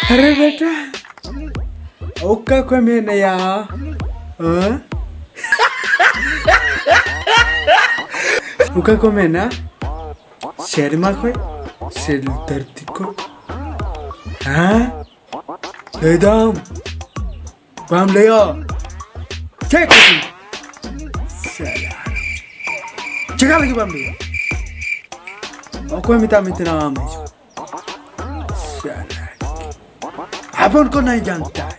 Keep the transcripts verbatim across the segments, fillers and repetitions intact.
ᱟᱨᱮ ᱵᱮᱴᱟ, ᱚᱠᱟ ᱠᱷᱚᱱ ᱢᱮᱱᱟᱭᱟ? ᱦᱮᱸ? ᱚᱠᱟ ᱠᱷᱚᱱ ᱢᱮᱱᱟ? ᱥᱮᱨᱢᱟ ᱠᱷᱚᱱ ᱥᱮ ᱫᱷᱟᱹᱨᱛᱤ ᱠᱷᱚᱱ? ᱦᱮᱸ? ᱞᱟᱹᱭ ᱫᱟᱢ? ᱵᱟᱢ ᱞᱟᱹᱭᱟ? ᱪᱮᱫ ᱠᱷᱟᱹᱛᱤᱨ? ᱥᱟᱞᱟ᱾ ᱪᱮᱠᱟ ᱞᱟᱹᱜᱤᱫ ᱵᱟᱢ ᱞᱟᱹᱭᱟ? ᱚᱠᱚᱭ ᱢᱮᱛᱟᱢ ᱢᱮ ᱛᱟᱦᱮᱱᱟ ᱟᱢ ᱦᱤᱡᱩᱜ? ᱥᱟᱞᱟ᱾ अपन को नहीं जानता है?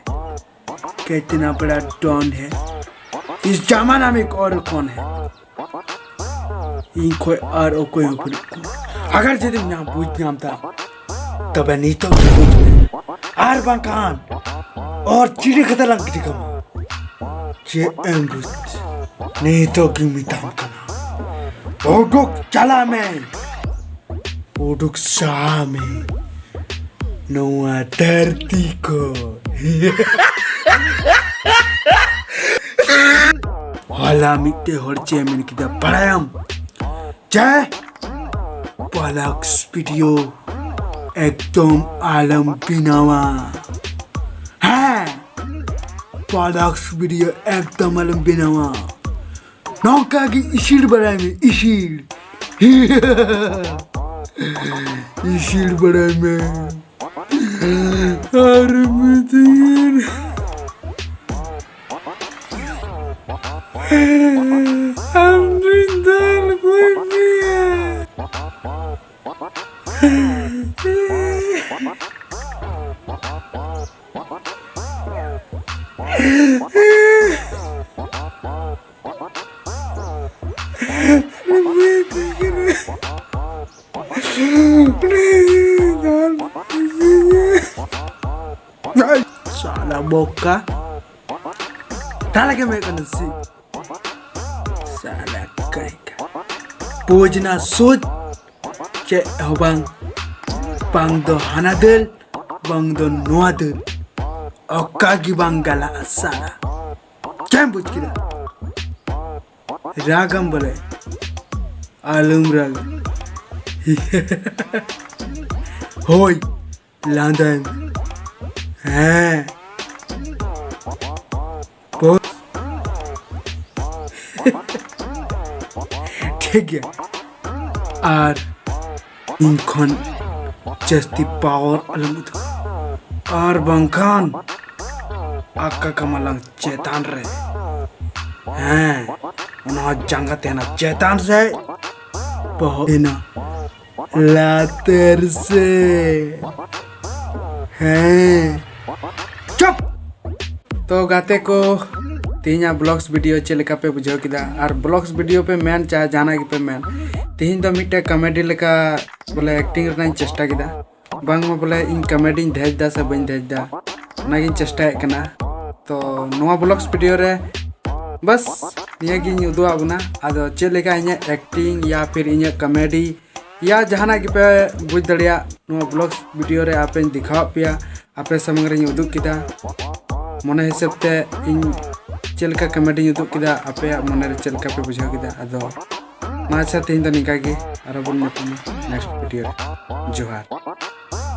कितना बड़ा डॉन है, इस जमाना में एक और कौन है? ᱤᱧ ᱠᱷᱚᱡ ᱟᱨ ᱚᱠᱚᱭ ᱦᱚᱸ ᱵᱟᱹᱱᱩᱜ ᱠᱚᱣᱟ᱾ ᱟᱜᱟᱨ ᱡᱩᱫᱤᱢ ᱧᱟᱢ ᱵᱩᱡᱽ ᱧᱟᱢ ᱫᱟ, ᱛᱚᱵᱮ ᱱᱤᱛᱚᱜ ᱜᱮ ᱵᱩᱡᱽ ᱢᱮ᱾ ᱟᱨ ᱵᱟᱝᱠᱷᱟᱱ ᱚᱨ ᱪᱤᱞᱤ ᱠᱟᱛᱮ ᱞᱟᱝ ᱜᱤᱰᱤ ᱠᱟᱢᱟ᱾ ᱪᱮᱫ ᱮᱢ ᱵᱩᱡᱽ? ᱱᱤᱛᱚᱜ ᱜᱤᱧ ᱢᱮᱛᱟᱢ ᱠᱟᱱᱟ, ᱩᱰᱩᱠ ᱪᱟᱞᱟᱜ ᱢᱮ, ᱩᱰᱩᱠ ᱥᱟᱦᱟ ᱢᱮ ᱱᱚᱣᱟ ᱫᱷᱟᱹᱨᱛᱤ ᱠᱷᱚᱱ᱾ ᱦᱚᱞᱟ ᱢᱤᱫᱴᱮᱡ ᱦᱚᱲ ᱪᱮᱫ ᱮ ᱢᱮᱱ ᱠᱮᱫᱟ ᱵᱟᱲᱟᱭᱟᱢ? ᱪᱮ ᱯᱟᱞᱟᱠᱥ ᱵᱷᱤᱰᱤᱭᱳ ᱮᱠᱫᱚᱢ ᱟᱞᱚᱢ ᱵᱮᱱᱟᱣᱟ᱾ ᱦᱮᱸ, ᱯᱟᱞᱟᱠᱥ ᱵᱷᱤᱰᱤᱭᱳ ᱮᱠᱫᱚᱢ ᱟᱞᱚᱢ ᱵᱮᱱᱟᱣᱟ᱾ ᱱᱚᱝᱠᱟ ᱜᱮ ᱤᱥᱤᱲ ᱵᱟᱲᱟᱭ ᱢᱮ, ᱤᱥᱤᱲ᱾ ᱤᱥᱤᱲ ᱵᱟᱲᱟᱭ ᱢᱮ᱾ ᱟᱨ ᱢᱤᱫ ᱫᱤᱱ ᱟᱢ ᱨᱮᱱ ᱫᱟᱞ ᱠᱚ ᱤᱫᱤᱭᱟ᱾ Salah boka. Talaga may ka na si. Salah kay ka. Pwede na sud. Che hobang. Bang do hanadel. Bang do noadel. Okagi bang gala asala. Cem buj kida. ᱨᱟᱜᱟᱢ ᱵᱚᱞᱮ, ᱟᱞᱚᱢ ᱨᱟᱜᱟ᱾ ᱦᱳᱭ, ᱞᱟᱸᱫᱟᱭ ᱢᱮ᱾ ᱦᱮᱸ, ᱵᱚᱦᱩᱛ ᱴᱷᱤᱠ ᱜᱮᱭᱟ᱾ ᱟᱨ ᱤᱧ ᱠᱷᱚᱱ ᱡᱟᱹᱥᱛᱤ ᱯᱟᱣᱟᱨ ᱟᱞᱚᱢ ᱩᱫᱩᱜᱟ, ᱟᱨ ᱵᱟᱝᱠᱷᱟᱱ ᱟᱠᱟ ᱠᱟᱢᱟᱞᱟᱝ ᱪᱮᱛᱟᱱ ᱨᱮ, ᱦᱮᱸ, ᱚᱱᱟ ᱡᱟᱸᱜᱟ ᱛᱟᱦᱮᱱᱟ ᱪᱮᱛᱟᱱ ᱥᱮ, ᱵᱚᱦᱚᱜ ᱛᱟᱦᱮᱱᱟ ᱞᱟᱛᱟᱨ ᱥᱮ᱾ ᱦᱮᱸ, ᱪᱩᱯ᱾ ᱛᱚ ᱜᱟᱛᱮ ᱠᱚ, ᱛᱮᱦᱮᱧᱟᱜ ᱵᱞᱚᱜᱥ ᱵᱷᱤᱰᱤᱭᱳ ᱪᱮᱫ ᱞᱮᱠᱟ ᱯᱮ ᱵᱩᱡᱷᱟᱹᱣ ᱠᱮᱫᱟ? ᱟᱨ ᱵᱞᱚᱜᱥ ᱵᱷᱤᱰᱤᱭᱳ ᱯᱮ ᱢᱮᱱ ᱪᱟᱦᱮ ᱡᱟᱦᱟᱱᱟᱜ ᱜᱮᱯᱮ ᱢᱮᱱ, ᱛᱮᱦᱮᱧ ᱫᱚ ᱢᱤᱫᱴᱮᱡ ᱠᱚᱢᱮᱰᱤ ᱞᱮᱠᱟ ᱵᱚᱞᱮ ᱮᱠᱴᱤᱝ ᱨᱮᱱᱟᱜ ᱤᱧ ᱪᱮᱥᱴᱟ ᱠᱮᱫᱟ᱾ ᱵᱟᱝᱢᱟ ᱵᱚᱞᱮ ᱤᱧ ᱠᱚᱢᱮᱰᱤᱧ ᱫᱮᱡ ᱫᱟ ᱥᱮ ᱵᱟᱹᱧ ᱫᱮᱡ ᱫᱟ, ᱚᱱᱟᱜᱤᱧ ᱪᱮᱥᱴᱟᱭᱮᱫ ᱠᱟᱱᱟ᱾ ᱛᱚ ᱱᱚᱣᱟ ᱵᱞᱚᱜᱥ ᱵᱷᱤᱰᱤᱭᱳ ᱨᱮ ᱵᱟᱥ ᱱᱤᱭᱟᱹᱜᱤᱧ ᱩᱫᱩᱜ ᱟᱫ ᱵᱚᱱᱟ᱾ ᱟᱫᱚ ᱪᱮᱫ ᱞᱮᱠᱟ ᱤᱧᱟᱹᱜ ᱮᱠᱴᱤᱝ ᱭᱟ ᱯᱷᱤᱨ ᱤᱧᱟᱹᱜ ᱠᱚᱢᱮᱰᱤ ᱭᱟ ᱡᱟᱦᱟᱱᱟᱜ ᱜᱮᱯᱮ ᱵᱩᱡᱽ ᱫᱟᱲᱮᱭᱟᱜ, ᱱᱚᱣᱟ ᱵᱞᱚᱜᱥ ᱵᱷᱤᱰᱤᱭᱳ ᱨᱮ ᱟᱯᱮᱧ ᱫᱮᱠᱷᱟᱣᱟᱫ ᱯᱮᱭᱟ, ᱟᱯᱮ ᱥᱟᱢᱟᱝ ᱨᱤᱧ ᱩᱫᱩᱜ ᱠᱮᱫᱟ᱾ ᱢᱚᱱᱮ ᱦᱤᱥᱟᱹᱵ ᱛᱮ ᱤᱧ ᱪᱮᱫ ᱞᱮᱠᱟ ᱠᱚᱢᱮᱰᱤᱧ ᱩᱫᱩᱜ ᱠᱮᱫᱟ, ᱟᱯᱮᱭᱟᱜ ᱢᱚᱱᱮ ᱨᱮ ᱪᱮᱫ ᱞᱮᱠᱟ ᱯᱮ ᱵᱩᱡᱷᱟᱹᱣ ᱠᱮᱫᱟ? ᱟᱫᱚ ᱢᱟ ᱟᱪᱪᱷᱟ, ᱛᱮᱦᱮᱧ ᱫᱚ ᱱᱤᱝᱠᱟ ᱜᱮ, ᱟᱨᱚ ᱵᱚᱱ ᱧᱟᱯᱟᱢᱟ ᱱᱮᱠᱥᱴ ᱵᱷᱤᱰᱤᱭᱳ ᱨᱮ᱾ ᱡᱚᱦᱟᱨ᱾